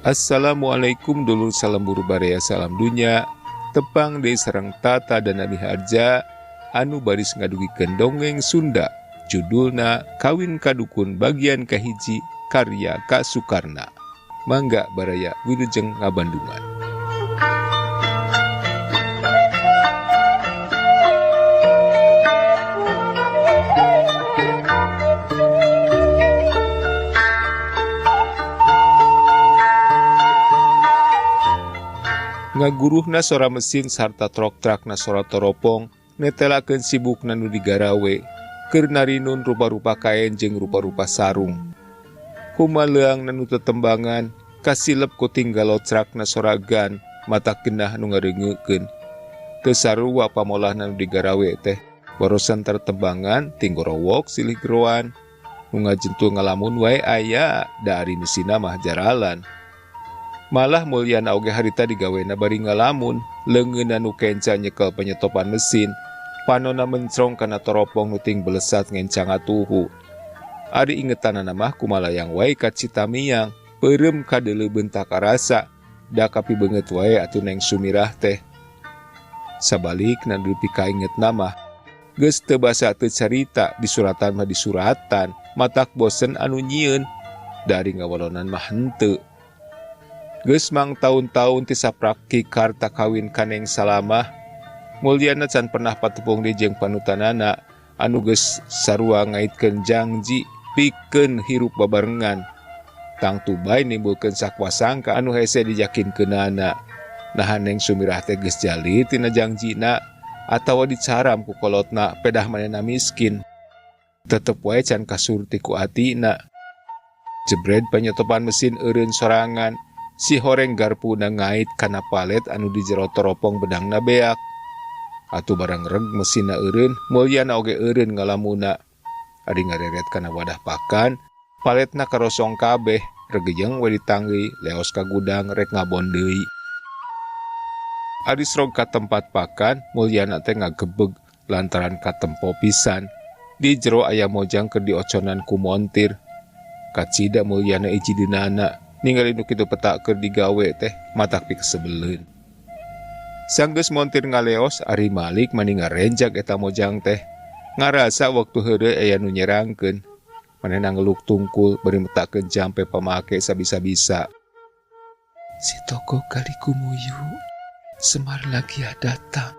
Assalamualaikum dulur salembur baraya salam dunya tepang deui sareng Tata dan Abi Harja anu baris ngadugikeun dongeng Sunda judulna Kawin Ka Dukun bagian kahiji karya Ka Sukarna. Mangga baraya wilujeng ngabandungan. Ngaguruhna sora mesin sarta trok-trakna sora toropong netelakeun sibukna nu digarawe keur narinun rupa-rupa kaen jeung rupa-rupa sarung. Kumaleangna nu tetembangan kasilep ku tinggal locrakna soragan mata genah nu ngareungeukeun. Teu sarua pamolahna nu digarawe teh borosan tertembangan tinggorowok silih geroan nu ngajentul ngalamun wae aya da ari mesinna mah jaralan. Malah Mulyana oge harita digawena bari ngalamun, leungeunna nu kenca nyekel penyetopan mesin, panona mencrong kana toropong nu ting belesat ngencang atuhu. Ari ingetanana mah kumalayang wae ka Citamiang, peureum kadeuleu bentak karasa, da kapibeungeut wae atuh Neng Sumirah teh. Sabalikna nu dipikaingetna mah, geus teu basa teu carita, disuratan mah disuratan, matak bosen anu nyieun, da ari ngawalonan mah henteu. Geus mang taun-taun ti saprak kikar takawin ka Neng Salamah, Mulyana can pernah patepung deui jeung panutanana anu geus sarua ngaitkeun jangji pikeun hirup babarengan. Tangtu bae nimbulkeun sakwasangka anu hese dijakinkeunana. Naha Neng Sumirah teh geus jali tina jangjina atawa dicaram ku kolotna pedah manehna miskin. Tetep wae can kasurti ku atina. Jebred panyetopan mesin eureun sorangan. Si horeng garpuna ngait kana palet anu di jero toropong bedangna beak. Atuh barang reg mesinna eureun, Mulyana oge eureun ngalamuna. Ari ngareret kana wadah pakan, paletna karosong kabeh, regejeng we ditanggi, leos ka gudang rek ngabon deui. Ari srog ka tempat pakan, Mulyana teh ngagebeg lantaran katempo pisan. Di jero aya mojang keur dioconan ku montir. Kacida Mulyana iji dinana. Ningali nu kitu petak keur digawe teh matak pikasebeleun. Sanggeus montir ngaleos ari Malik mani ngarenjak eta mojang teh. Ngarasa waktu heureuy aya nu nyerangkeun. Manehna ngeluk tungkul bari metakeun jampe pamake sabisa-bisa. Si toko kali kumuyu Semar lagi datang.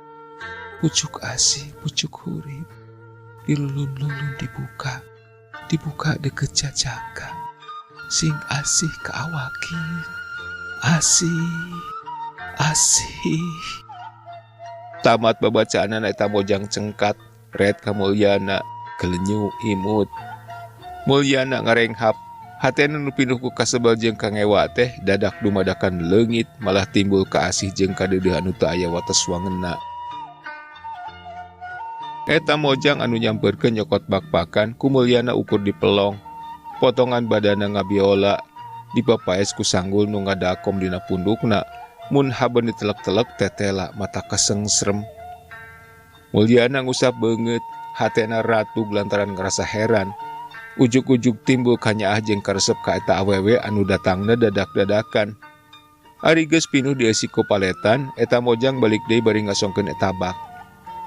Pucuk asih, pucuk hurip. Dilulun-lulun dibuka. Dibuka deket jajaka. Sing asih kaawaki, asih, asih. Tamat babacaanana eta mojang cengkat, ret ka Mulyana, kelenyu imut. Mulyana ngarenghap, hatena nu pinuh ku kasebel jeung kangewa teh dadak dumadakan leungit malah timbul kaasih jeung kadeudeuh anu teu aya wates wangenna. Eta mojang anu nyampeurkeun nyokot bakpakan ku Mulyana ukur dipelong. Potongan badana ngabiola dipapaes ku sanggul nu ngadakom dina pundukna mun haben ditelek-telek tetela mata kesengsrem. Mulyana ngusap beungeut, hatena ratug lantaran ngerasa heran. Ujug-ujug timbul kanyaah jeung karesep ka eta awewe anu datangna dadak-dadakan. Ari geus pinuh dieusi ku paletan, eta mojang balik deui bari ngasongkeun eta bak.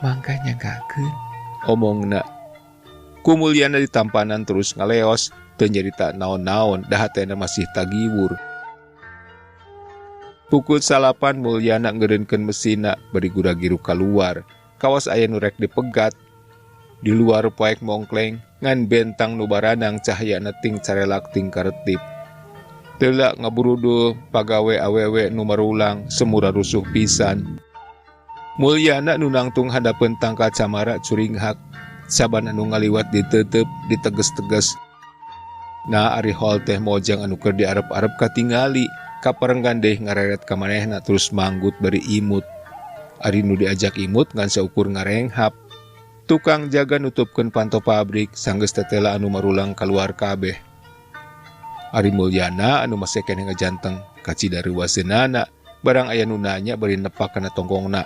Mangga nyanggakeun, omongna. Ku Mulyana ditampanan terus ngaleos, teu nyarita naon-naon, da hatena masih tagiwur. Pukul 9 Mulyana ngeureunkeun mesinna bari gura-giru kaluar. Kawas aya nu rek dipegat. Di luar poek mongkleng, ngan bentang nu baranang cahayana ting carelak ting karetip. Teu ngaburudul pagawe awewe nu marulang semura rusuh pisan. Mulyana nu nangtung handapeun tangkal camara curinghak. Saban anu ngaliwat diteuteup, diteges-teges. Nah ari hol teh mojang anu keur diarep-arep katingali, kaparenggan deui ngareret ka manehna terus manggut bari imut. Ari nu diajak imut ngan saukur ngarenghap. Tukang jaga nutupkeun panto pabrik, sanggeus tetela anu marulang kaluar kabeh. Ari Mulyana anu masih keneh ngajanteng kacida reuwaseunana, barang aya nu nanya bari nepak kana tongkongna.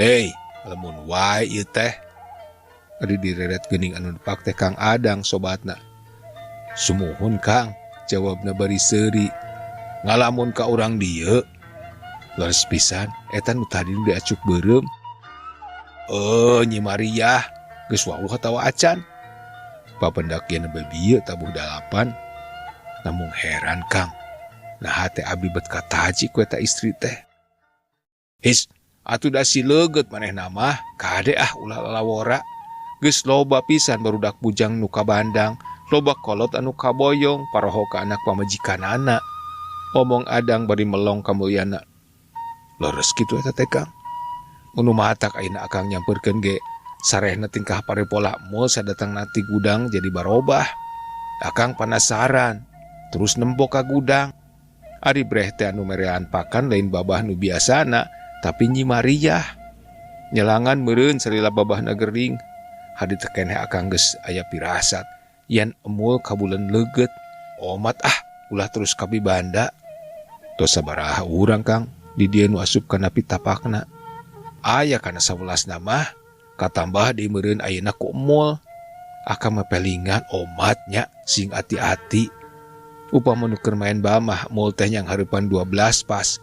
Hei, lamun wae ieu teh. Ari direret geuning anu nepak teh Kang Adang sobatna. Sumuhun Kang, jawabna bari seuri. Ngalamun ka urang dieu. Leres pisan eta nu tadi nu diacuk beureum. Nyi Mariah geus wawuh atawa acan. Papendak ieu nembe bieu tabuh 8. Namung heran Kang. Nah teh abdi bet kataji ku eta istri teh. His, atuh da si leugeut manehna mah kade ah ulah lalawora. Geus loba pisan barudak bujang nu kabandang, loba kolot anu kaboyong, paroho ka anak pamajikanana. Omong Adang bari melong ka Mulyana. Leres kitu eta teh Kang. Anu matak ayeuna akang nyamperkeun ge sarehna tingkah parepola mul sadatangna ti gudang jadi barobah. Akang panasaran, terus nempo ka gudang. Ari breh teh anu merean pakan lain babah nu biasana, tapi Nyi Mariah. Nyelangan meureun salila babahna gering. Hadi teh keneh akang geus aya pirasat yen emul kabulan leugeut. Omat ah, ulah terus kabibanda. Tos sabaraha urang Kang di dieu nu asup kana pitapakna. Aya kana 11 mah katambah deui meureun ayeuna ku emul. Akang mah pelingan omatnya sing ati-ati. Upama nu keur main bamah mul teh yang hareupan 12 pas.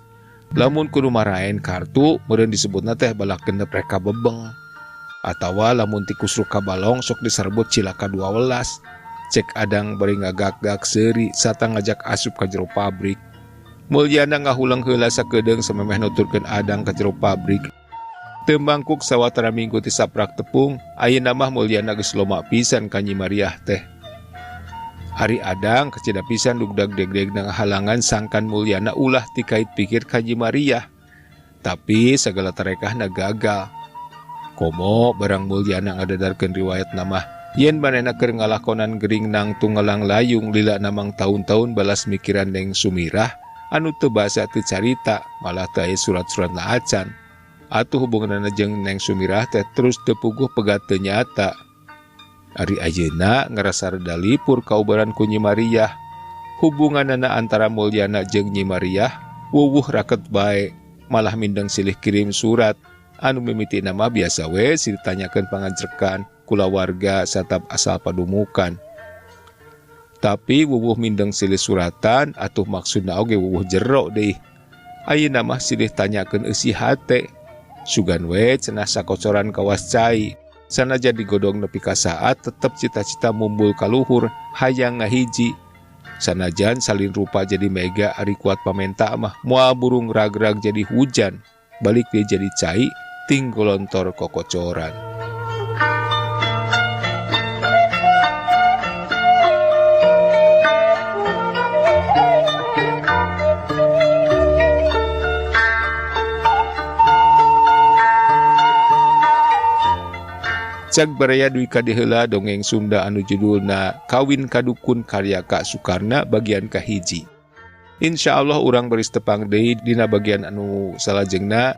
Lamun kudu maraen kartu meureun disebutna teh balak genep reka bebeng. Atawa lamun tikus ruka balong sok diserbut cilaka 12. Cek Adang bari ngagak-gak seuri sata ngajak asup ka jero pabrik. Mulyana ngahuleng heula sakedeung samemeh nuturkeun Adang ka jero pabrik. Teu mangkuk sawatara minggu ti saprak tepung, ayeuna mah Mulyana geus loma pisan ka Nyi Mariah teh. Ari Adang keceda pisan dugdag deg-deg ngahalangan sangkan Mulyana ulah tikait pikir ka Nyi Mariah. Tapi sagala tarekahna gagal. Komo barang Mulyana ngadadarkeun riwayat nama yen manehna keur ngalakonan gering nang tungalang layung lila namang taun-taun balas mikiran Neng Sumirah anu teu basa teu carita malah teu aya surat-suratna acan. Atuh hubunganna jeung Neng Sumirah teh terus teu puguh pegat teu nyata. Ari ayeuna ngarasa reda lipur kaubaran ku Nyi Mariah. Hubunganana antara Mulyana jeung Nyi Mariah wuwuh raket bae, malah mindeng silih kirim surat. Anu mimiti nama biasa we silih ditanyakeun pangajrekan kulawarga satap asal padumukan. Tapi wuwuh mindeng silih suratan atuh maksudna oge wuwuh jero deui. Ayeuna mah silih tanyakeun eusi hate. Sugan we cenah sakocoran kawas cai. Sanajan digodong nepi ka saat tetep cita-cita mumbul kaluhur hayang ngahiji. Sanajan salin rupa jadi mega ari kuat pamenta mah moal burung rag-rag jadi hujan. Balik dia jadi cai tinggolontor kokocoran. Cag baraya duwi kadeheula dongeng Sunda anu judulna Kawin Kadukun karya Kak Sukarna bagian kahiji. Insya Allah urang baris tepang deui dina bagian anu salajengna.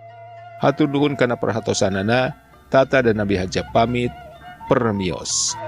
Hatur nuhun kana perhatosanana. Tata dan Nabi Haja pamit. Permios.